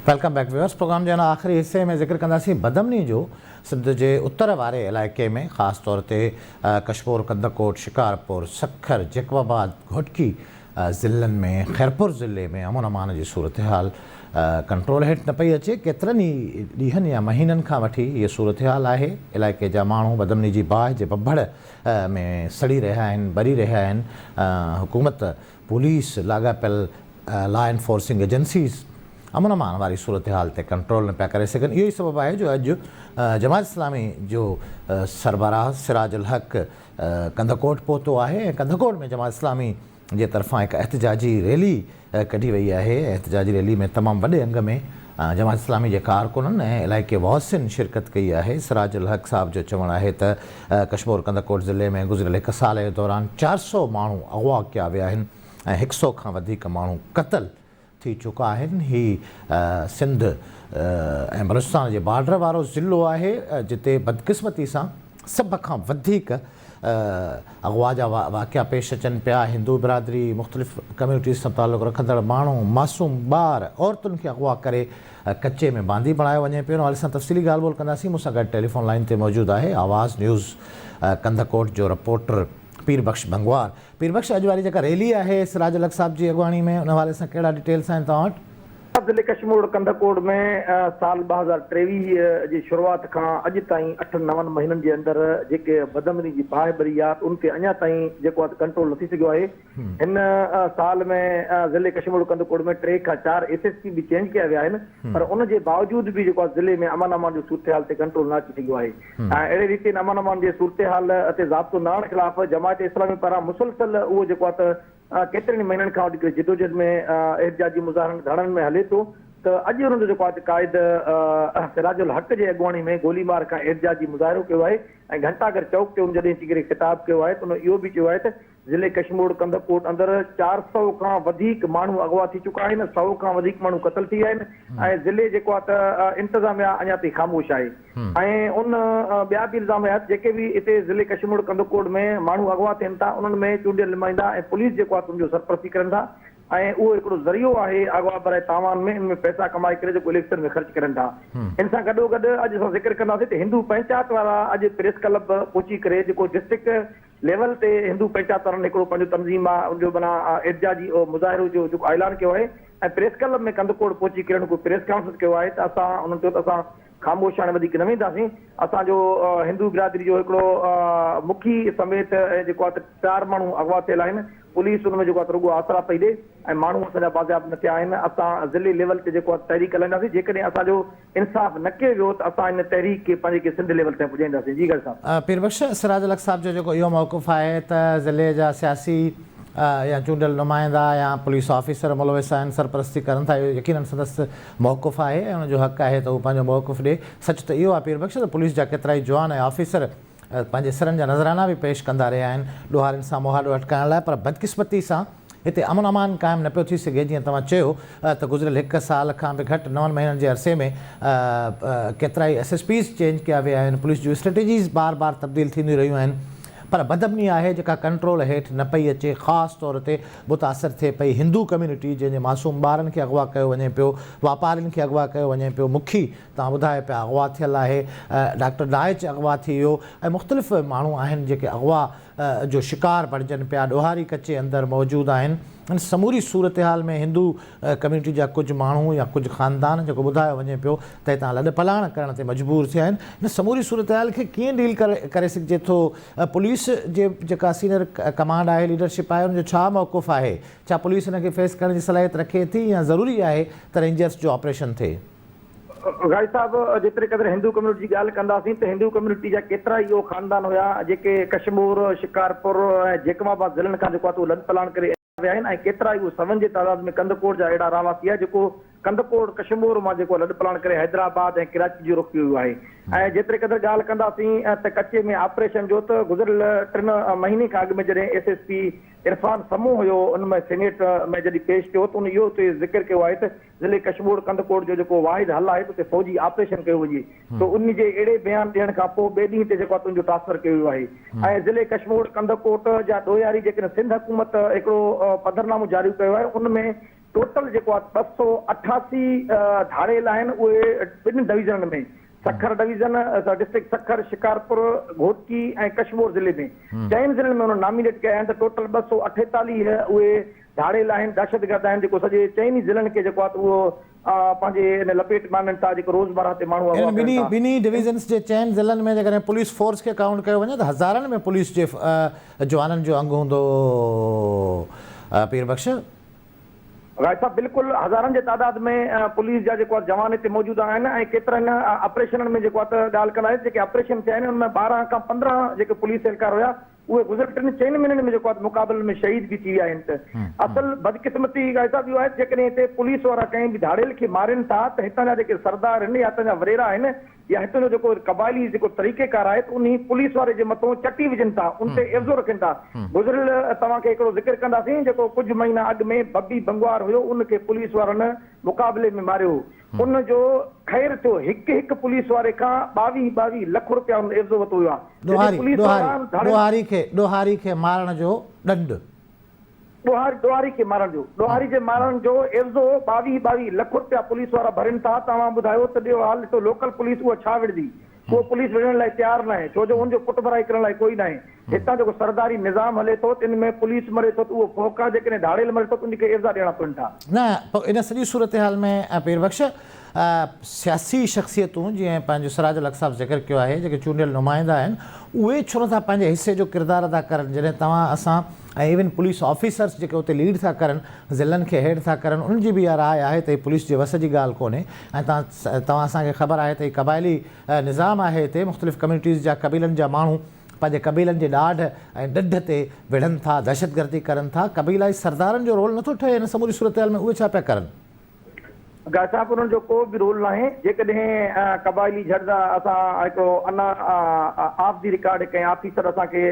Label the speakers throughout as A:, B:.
A: Welcome back viewers programme جي هن آخري حصي ۾ ذڪر ڪنداسين بدامني جو سنڌ جي اتر واري علائقي ۾ خاص طور تي ڪشمور ڪنڌڪوٽ شڪارپور سکر جيڪب آباد گهوٽڪي ضلعن ۾ خيرپور ضلعي ۾ امن امان جي صورتحال ڪنٽرول هيٺ نه پئي اچي ڪيترن ئي ڏينهن يا مهينن کان وٺي هيء صورتحال آهي علائقي جا ماڻهو بدامني جي باهه جي ڀڀڙ ۾ سڙي رهيا آهن ٻري رهيا آهن حڪومت پوليس، لاڳاپيل لا انفورسنگ ايجنسيز امن امان واري صورتحال تي ڪنٽرول نه پيا ڪري سگهن، اهو ئي سبب آهي جو اڄ جماعت اسلامي جو سربراهه سراج الحق ڪنڌڪوٽ پهتو آهي ۽ ڪنڌڪوٽ ۾ جماعت اسلامي جي طرفان هڪ احتجاجي ريلي ڪڍي وئي آهي، احتجاجي ريلي ۾ تمام وڏي انگ ۾ جماعت اسلامي جي ڪارڪنن ۽ علائقي واسين شرڪت ڪئي آهي، سراج الحق صاحب جو چوڻ آهي ته ڪشمور ڪنڌڪوٽ ضلعي ۾ گذريل هڪ سال جي دوران 400 ماڻهو اغوا ڪيا ويا آهن ۽ هڪ سئو کان وڌيڪ ماڻهو قتل ٿي چڪا آهن، هي سنڌ ۽ بلوچستان جي بارڊر وارو ضلعو آهي جتي بدقسمتي سان سڀ کان وڌيڪ اغوا جا واقعا پيش اچن پيا، هندو برادري، مختلف ڪميونٽيز سان تعلق رکندڙ ماڻهو، معصوم ٻار، عورتن کي اغوا ڪري ڪچي ۾ باندي بڻايو وڃي پيو، ان حوالي سان تفصيلي ڳالهه ٻولهه ڪنداسين، مون سان گڏ ٽيليفون لائين تي موجود آهي آواز نيوز ڪنڌڪوٽ جو رپورٽر پير بخش ڀنگوار. پير بخش اڄ واري جيڪا ريلي آهي سراج الحق صاحب جي اڳواڻي ۾ ان حوالي سان ڪهڙا ڊيٽيلز آهن توهان وٽ؟
B: ضلعي ڪشمور ڪنڌڪوٽ ۾ سال 2023 جي شروعات کان اڄ تائين اٺن نون مهينن جي اندر جيڪي بدامني جي باهه ٻري آهي ان تي اڃا تائين جيڪو آهي ڪنٽرول نه ٿي سگهيو آهي هن سال ۾ ضلعي ڪشمور ڪنڌڪوٽ ۾ ٽي کان چار ايس ايس پي به چينج ڪيا ويا آهن پر ان جي باوجود به جيڪو آهي ضلعي ۾ امن امان جو صورتحال تي ڪنٽرول نه اچي سگهيو آهي ۽ اهڙي ريت ان امن امان جي صورتحال تي ضابطو نه آڻڻ خلاف جماعت اسلامي پاران مسلسل اهو جيڪو آهي ته ڪيترن ئي مهينن کان وٺي ڪري جدوجهد ۾ احتجاجي مظاهرن ڌرڻن ۾ هلي ٿو ته اڄ انهن جو جيڪو آهي قائد سراج الحق جي اڳواڻي ۾ گولي مار کان احتجاجي مظاهرو ڪيو آهي ۽ گهنٽا گهر چوڪ تي ان جڏهن اچي ڪري خطاب ڪيو آهي ته ان اهو به چيو آهي ته ضلعي ڪشمور ڪنڌڪوٽ اندر 400 کان وڌيڪ ماڻهو اغوا ٿي چڪا آهن 100 کان وڌيڪ ماڻهو قتل ٿي ويا آهن ۽ ضلعي جيڪو آهي ته انتظاميا اڃا تائين خاموش آهي. ۽ ان ٻيا به الزام هنيا ته جيڪي به اتي ضلعي ڪشمور ڪنڌڪوٽ ۾ ماڻهو اغوا ٿين ٿا انهن ۾ چونڊيل نمائندا ۽ پوليس جيڪو آهي تن جو سرپرستي ڪرن ٿا ۽ اهو هڪڙو ذريعو آهي اغوا براء تاوان ۾ ان ۾ پئسا ڪمائي ڪري جيڪو اليڪشن ۾ خرچ ڪرن ٿا ان سان گڏو گڏ اڄ اسان ذڪر ڪنداسين ته هندو پئنچات وارا اڄ پريس ڪلب پهچي ڪري جيڪو ڊسٽرڪٽ ليول تي هندو پئنچات وارن هڪڙو پنهنجو تنظيم آهي ان جو معنيٰ احتجاجي مظاهرو جو جيڪو اعلان ڪيو آهي ۽ پريس ڪلب ۾ ڪنڌڪوٽ پهچي ڪري انهن ڪو پريس ڪانفرنس ڪيو آهي ته اسان انهن چيو ته اسان خاموش هاڻي وڌيڪ نه وينداسين، اسان جو هندو برادري جو هڪڙو مکي سميت جيڪو آهي ته چار ماڻهو اغوا ٿيل آهن، پوليس ان ۾ جيڪو آهي ته رڳو آسرا پئي ڏي ۽ ماڻهو اسان جا بازياب نه ٿيا آهن، اسان ضلعي ليول تي جيڪو آهي تحريڪ هلائينداسين، جيڪڏهن اسان جو انصاف نه ڪيو ويو ته اسان ان تحريڪ کي پنهنجي کي سنڌ ليول تائين پڄائينداسين. جي گل صاحب.
A: پير بخش سراج الحق صاحب جو جيڪو اهو موقف آهي ته ضلعي جا سياسي يا چونڊيل نمائندا يا پوليس آفيسر ملوث آهن سرپرستي ڪرن ٿا اهو يقينن سندس موقف آهي ۽ ان جو حق آهي ته هو پنهنجو موقف ڏئي. سچ ته اهو آهي پير بخش ته پوليس جا ڪيترائي جوان ۽ آفيسر پنهنجي سرن جا نذرانا به پيش ڪندا رهيا آهن ڏوهارين سان مهاڏو اٽڪائڻ لاء پر بدقسمتي سان هتي امن امان قائم نه پيو ٿي سگهي جيئن توهان چيو ته گذريل هڪ سال کان به گهٽ نون مهينن جي عرصي ۾ ڪيترائي ايس ايس پيز چينج ڪيا ويا آهن پوليس جون اسٽريٽجيز بار بار تبديل ٿينديون رهيون آهن پر بدامني آهي جيڪا ڪنٽرول هيٺ نه پئي اچي خاص طور تي متاثر ٿئي پئي هندو ڪميونٽي جنهن جي معصوم ٻارن کي اغوا ڪيو وڃي پيو واپارين کي اغوا ڪيو وڃي پيو مکي توهان ٻڌايو پيا اغوا ٿيل آهي ڊاڪٽر نائچ اغوا ٿي ويو ۽ مختلف ماڻهو آهن جيڪي اغوا جو شڪار بڻجن پيا ڏوهاري ڪچي اندر موجود آهن ان سموري صورتحال ۾ هندو ڪميونٽي جا ڪجهه ماڻهو يا ڪجهه خاندان جيڪو ٻڌايو وڃي پيو ته هتان لڏ پلاڻ ڪرڻ تي مجبور ٿيا آهن ان سموري صورتحال کي ڪيئن ڊيل ڪري سگهجي ٿو پوليس جي جيڪا سينئر ڪمانڊ آهي ليڊرشپ آهي ان جو ڇا موقف آهي ڇا پوليس ان کي فيس ڪرڻ جي صلاحيت رکي ٿي يا ضروري آهي ته رينجرز جو آپريشن ٿئي.
B: غازي صاحب جيتري قدر هندو ڪميونٽي جي ڳالهه ڪنداسين ته هندو ڪميونٽي جا ڪيترا ئي اهو خاندان هيا جيڪي ڪشمور، شڪارپور ۽ جيڪب آباد ضلعن کان جيڪو آهي ته اهو لڏ پلاڻ ڪري ويا آهن ۽ ڪيترا ئي اهي سون جي تعداد ۾ ڪنڌڪوٽ جا اهڙا رهواسي آهي جيڪو ڪنڌڪوٽ ڪشمور مان جيڪو لڏ پلاڻ ڪري حيدرآباد ۽ ڪراچي جو رخ ڪيو ويو آهي ۽ جيتري قدر ڳالهه ڪنداسين ته ڪچي ۾ آپريشن جو ته گذريل ٽن مهيني کان اڳ ۾ جڏهن S S P Irfan Samoon هيو ان ۾ سينيٽ ۾ جڏهن پيش ٿيو ته ان اهو اتي ذڪر ڪيو آهي ته ضلعي ڪشمور ڪنڌڪوٽ جو جيڪو واحد حل آهي ته اتي فوجي آپريشن ڪيو وڃي ته ان جي اهڙي بيان ڏيڻ کان پوء ٻئي ڏينهن تي جيڪو آهي تنهنجو ٽرانسفر ڪيو ويو آهي ۽ ضلعي ڪشمور ڪنڌڪوٽ جا ڏوهياري جيڪڏهن سنڌ حڪومت هڪڙو پڌرنامو جاري ڪيو آهي ان ۾ ٽوٽل جيڪو آهي 288 ڌاڙيل آهن اهي ٻن ڊويزنن ۾ سکر ڊويزن، ڊسٽرڪٽ سکر، شڪارپور، گهوٽڪي ۽ ڪشمور ضلعي ۾ چئن ضلعن ۾ انهن نامينيٽ ڪيا آهن ته ٽوٽل 248 اهي ڌاڙيل آهن، دهشتگرد آهن جيڪو سڄي چئن ئي ضلعن کي جيڪو آهي ته اهو پنهنجي ان لپيٽ ۾ آڻن ٿا جيڪو روزمره تي ماڻهو اغوا
A: انهن
B: ڪرن ٿا.
A: ٻنهي ڊويزنس جي چئن ضلعن ۾ جيڪڏهن پوليس فورس کي ڪائونٽ ڪيو وڃي ته هزارن ۾ پوليس جي جوانن جو انگ هوندو پير بخش.
B: راء صاحب بلڪل هزارن جي تعداد ۾ پوليس جا جيڪو آهي جوان هتي موجود آهن ۽ ڪيترن آپريشنن ۾ جيڪو آهي ته ڳالهه ڪندا آهن جيڪي آپريشن ٿيا آهن ان ۾ 12 کان 15 جيڪي پوليس اهلڪار هيا اهي گذريل ٽن چئن مهينن ۾ جيڪو آهي مقابلن ۾ شهيد به ٿي ويا آهن ته اصل بدقسمتي راء صاحب اهو آهي ته جيڪڏهن هتي پوليس وارا ڪنهن به ڌاڙيل کي مارين ٿا ته هتان جا جيڪي سردار آهن يا هتان جا وڏيرا آهن يا هتان جو جيڪو قبائلي جيڪو طريقي ڪار آهي ته انهي پوليس واري جي مٿون چٽي وجهن ٿا ان تي عيوضو رکن ٿا. گذريل توهان کي هڪڙو ذڪر ڪنداسين جيڪو ڪجهه مهينا اڳ ۾ ببي بنگوار هيو ان کي پوليس وارن مقابلي ۾ ماريو هو ان جو خير ٿيو هڪ هڪ پوليس واري کان ٻاويهه ٻاويهه لک روپيا ان عيوضو ورتو ويو آهي جڏهن پوليس وارا ڌاڙيل
A: ڏوهاري کي ڏوهاري کي مارڻ جو ڏنڊ.
B: ڏوهاري ڏوهاري کي مارڻ جو ڏوهاري جي مارڻ جو عيوضو ٻاويهه ٻاويهه لک روپيا پوليس وارا ڀرين ٿا توهان ٻڌايو ته ڏيو حال ڏسو لوڪل پوليس اها ڇا وڙهندي اهو پوليس وڙهڻ لاء تيار ناهي ڇو جو ان جو پٽ ڀرائي ڪرڻ لاء ڪوئي ناهي هتان جيڪو سرداري نظام هلي ٿو تن ۾ پوليس مري ٿو ته اهو فوق آهي جيڪڏهن ڌاڙيل مري ٿو ته ان کي عيوضا ڏيڻا پون ٿا.
A: نه پوء ان سڄي صورتحال ۾ پير بخش سياسي شخصيتون جيئن پنهنجو سراج الحق صاحب ذڪر ڪيو آهي جيڪي چونڊيل نمائندا آهن اهي ڇو نٿا پنهنجي حصي جو ڪردار ادا ڪرن جڏهن توهان اسان ۽ ايون پوليس آفيسرس جيڪي اتي ليڊ ٿا ڪرن ضلعن کي هيڊ ٿا ڪرن انهن جي به اها راء آهي ته هي پوليس جي وس جي ڳالهه ڪونهي ۽ توهان اسان کي خبر آهي ته هي قبائلي نظام آهي هتي مختلف ڪميونٽيز جا قبيلن جا ماڻهو پنهنجي قبيلن جي ڏاڍ ۽ ڏڍ تي وڙهن ٿا دهشتگردي ڪرن ٿا قبيلائي سردارن جو رول نٿو ٺهي هن سموري صورتحال ۾ اهي ڇا پيا ڪرن.
B: گاهي صاحب انهن جو ڪو به رول ناهي جيڪڏهن قبائلي جھڙ اسان هڪڙو انا آف the record ڪنهن آفيسر اسان کي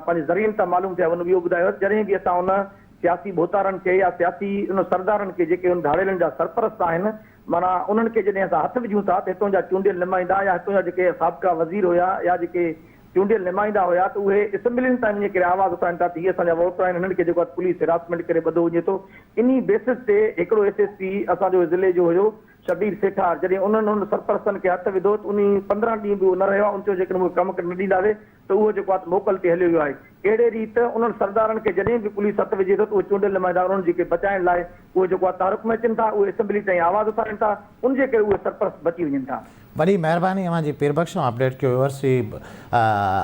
B: پنهنجي ذريعن تان معلوم ٿيا ان اهو ٻڌايو ته جڏهن به اسان ان سياسي ڀوتارن کي يا سياسي ان سردارن کي جيڪي ان ڌاڙيلن جا سرپرست آهن معنيٰ انهن کي جڏهن اسان هٿ وجهون ٿا ته هتون جا چونڊيل نمائندا يا هتون جا جيڪي سابقا وزير هيا يا جيڪي چونڊيل نمائندا هيا ته اهي اسيمبلين تائين وڃي ڪري آواز اٿارين ٿا ته هي اسان جا ووٽر آهن هنن کي جيڪو آهي پوليس هراسمينٽ ڪري ٻڌو وڃي ٿو انهي بيسس تي هڪڙو ايس ايس پي اسان جو ضلعي جو هيو شبير سيٺار جڏهن انهن ان سرپرستن کي هٿ وڌو ته انهي 15 ڏينهن به اهو نه رهيو آهي ان چيو جيڪڏهن مون کي ڪم ڪري نه ڏينداسي ته اهو جيڪو آهي ته موڪل تي هليو ويو آهي اهڙي ريت انهن سردارن کي جڏهن به پوليس هٿ وجهي ٿو ته اهي چونڊيل نمائندا انهن جي کي بچائڻ لاء اهي جيڪو آهي تحرڪ ۾ اچن ٿا اهي اسيمبلي تائين آواز اٿارين ٿا ان جي ڪري اهي سرپرست بچي وڃن ٿا.
A: وڏي مهرباني اوهان جي پير بخش اوهان اپڊيٽ ڪيو ويورس هي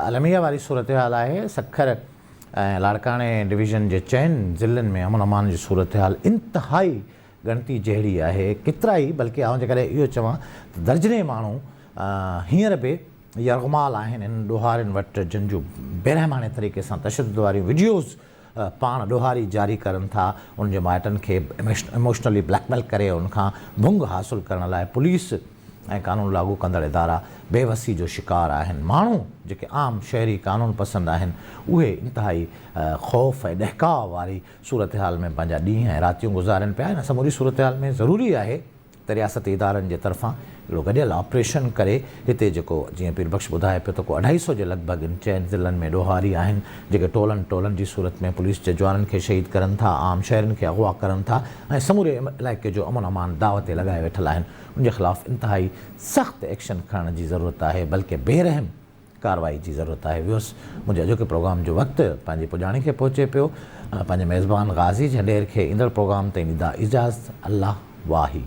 A: الميه واري صورتحال آهي سکر ۽ لاڙڪاڻي ڊويزن جي چئن ضلعن ۾ امن امان جي صورتحال انتهائي ڳڻتي جهڙي آهي ڪيترائي بلڪه آئون جيڪڏهن اهو چوان ته درجنين ماڻهو هينئر به يرغمال آهن انهن ڏوهارين وٽ جن جون بيرحماڻي طريقي سان تشدد واريون وڊيوز پاڻ ڏوهاري جاري ڪرن ٿا، انهن جي مائٽن کي ايموشنلي بليڪ ميل ڪري انهن کان ڀنگ حاصل ڪرڻ لاء پوليس ۽ قانون لاڳو ڪندڙ ادارا بي وسي جو شڪار آهن، ماڻهو جيڪي عام شهري قانون پسند آهن اهي انتهائي خوف ۽ ڏهڪاء واري صورتحال ۾ پنهنجا ڏينهن ۽ راتيون گذارين پيا، ان سموري صورتحال ۾ ضروري آهي ته رياستي ادارن جي طرفان اهڙو گڏيل آپريشن ڪري هتي جيڪو جيئن پير بخش ٻڌائي پيو ته ڪو اڍائي سئو جي لڳ ڀڳ ان چئن ضلعن ۾ ڏوهاري آهن جيڪي ٽولن ٽولن جي صورت ۾ پوليس جي جوانن کي شهيد ڪرن ٿا عام شهرين کي اغوا ڪرن ٿا ۽ سموري علائقي جو امن امان داء تي لڳائي ويٺل آهن ان جي خلاف انتهائي سخت ايڪشن کڻڻ جي ضرورت آهي بلڪه بي رحم ڪارروائي جي ضرورت آهي ويورس منهنجي اڄوڪي پروگرام جو وقت پنهنجي پڄاڻي کي پهچي پيو پنهنجي ميزبان غازي جهنڊير کي ايندڙ پروگرام تائين ڏيندا اجازت الله واهي.